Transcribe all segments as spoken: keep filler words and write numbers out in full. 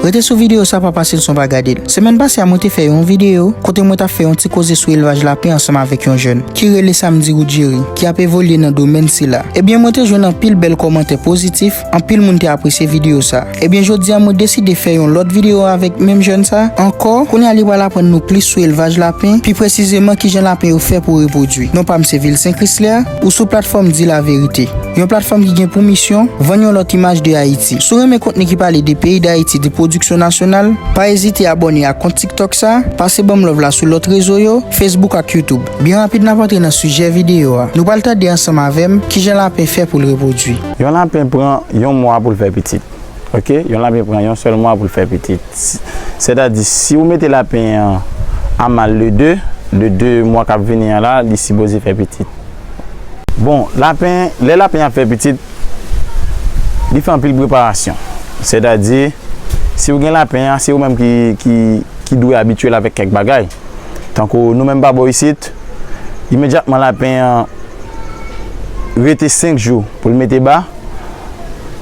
Rete sou videyo sa, pa pase l san w pa gade l. Semèn pase a, mwen te fè yon videyo kote mwen t ap fè yon ti koze sou elvaj lapen ansanm avèk yon jèn ki rele Samedi Ruggieri, ki ap evolye nan domèn sila. Ebyen, mwen te jwenn anpil bèl kòmantè pozitif, anpil moun te apresye videyo sa. Ebyen, jodi a, mwen deside fè yon lòt videyo avèk menm jèn sa ankò. Kounye a, li pral aprann nou plis sou elvaj lapen, pi presizeman kijan lapen yo fè pou repwodui. Non pa m se Vilsen Chrysler, ou sou platfòm Di Laverite, yon platfòm ki gen pou misyon vann yon lòt imaj de Ayiti. Si w renmen kontni ki pale de peyi Dayiti, de pwodiksyon nasyonal, pa ezite abòne ak kont TikTok sa, pase ban m love la sou lòt rezo yo, Facebook ak YouTube. Byen rapid, n ap antre nan sijè videyo a. Nou pral tande ansanm avè m kijan lapen fè pou l repwodui. Yon lapen pran yon mwa pou l fè pitit. Ok, yon lapen pran yon sèl mwa pou l fè pitit. Sètadi, si w mete lapen an a mal le de, le de mwa k ap vini an la, li sipoze fè pitit. Bon, lapen, lè lapen ap fè pitit, li fè anpil preparasyon. Sètadi, si w gen lapen an, se ou menm ki, ki, ki dwe abitye l avèk kèk bagay. Tankou nou menm pa bò isit, imedyatman lapen an rete senk jou pou l mete ba,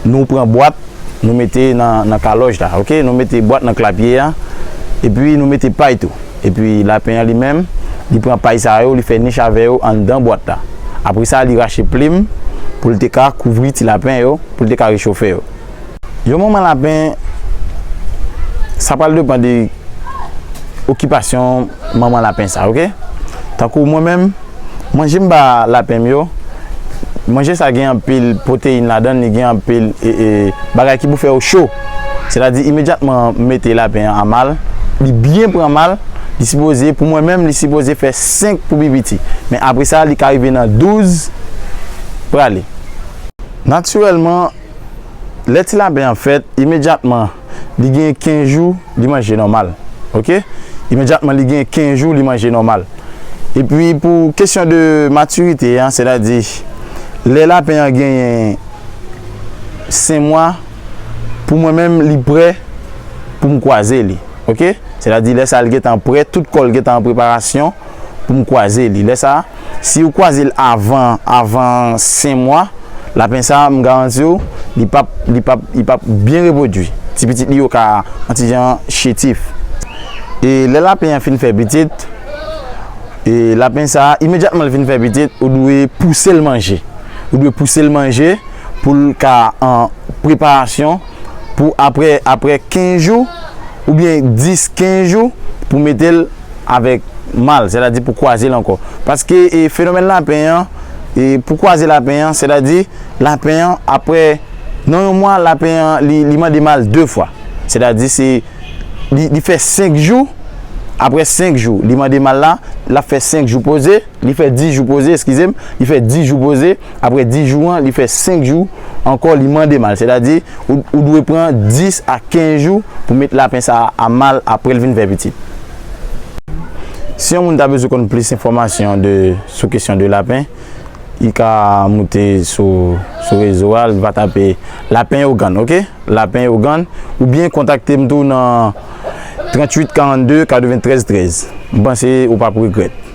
nou pran bwat, nou mete nan, nan kalòj la, ok? Nou mete bwat nan klapye a, epi nou mete pay tou. Epi lapen an li menm, li pran pay sa yo, li fè nich avè yo anndan bwat la. Apre sa, li rache plim pou l te ka kouvri ti lapen yo, pou l te ka rechofe yo. Yon manman lapen, sa pral depann de okipasyon manman lapen sa, ok? Tankou mwen menm, manje m ba lapen m yo, manje sa gen anpil pwoteyin ladan l, li gen anpil, e, e, bagay ki pou fè yo cho. Sètadi, imedyatman m mete lapen an a mal, li byen pran mal, li sipoze, pou mwen menm, li sipoze fè senk pou pi piti. Men apre sa, li ka rive nan douz prale. Natirèlman, lè ti lapen an fèt, imedyatman, li gen kenz jou, li manje nòmal. Ok? Imedyatman, li gen kenz jou, li manje nòmal. Epi, pou kesyon de matirite an, sètadi, lè lapen an genyen senk mwa, pou mwen menm, li prè pou m kwaze li. Ok? Sètadi, lè sa a, li gentan prè, tout kò l gentan an preparasyon pou m kwaze li. Lè sa a, si w kwaze l avan, avan senk mwa, lapen sa a, m garanti w, li p ap, li p ap, li p ap byen repwodui. Ti pitit li yo ka yon ti jan chetif. E lè lapen an fin fè pitit, e lapen sa a, imedyatman l fin fè pitit, ou dwe pouse l manje. Ou dwe pouse l manje pou l ka an preparasyon pou apre, apre kenz jou, oubyen dis, kenz jou, pou mete l avèk mal, sètadi pou kwaze l ankò. Paske, e, fenomèn lapen an, e, pou kwaze lapen an, sètadi lapen an, apre, nan yon mwa, lapen an, li, li mande mal de fwa. Sètadi se, li, li fè senk jou, apre senk jou, li mande mal la, l ap fè senk jou poze, li fè dis jou poze, eskize m, li fè dis jou poze, apre dis jou an, li fè senk jou ankò, li mande mal. Sètadi, ou, ou dwe pran dis a kenz jou pou met lapen sa a mal apre l fin fè pitit. Si yon moun ta bezwen konn plis enfòmasyon de, sou kesyon de lapen, li ka moute sou, sou rezo a, li va tape Lapen Yogann, ok? Lapen Yogann, oubyen kontakte m tou nan tranntuit karannde katreventrèz trèz. M panse ou p ap regrèt.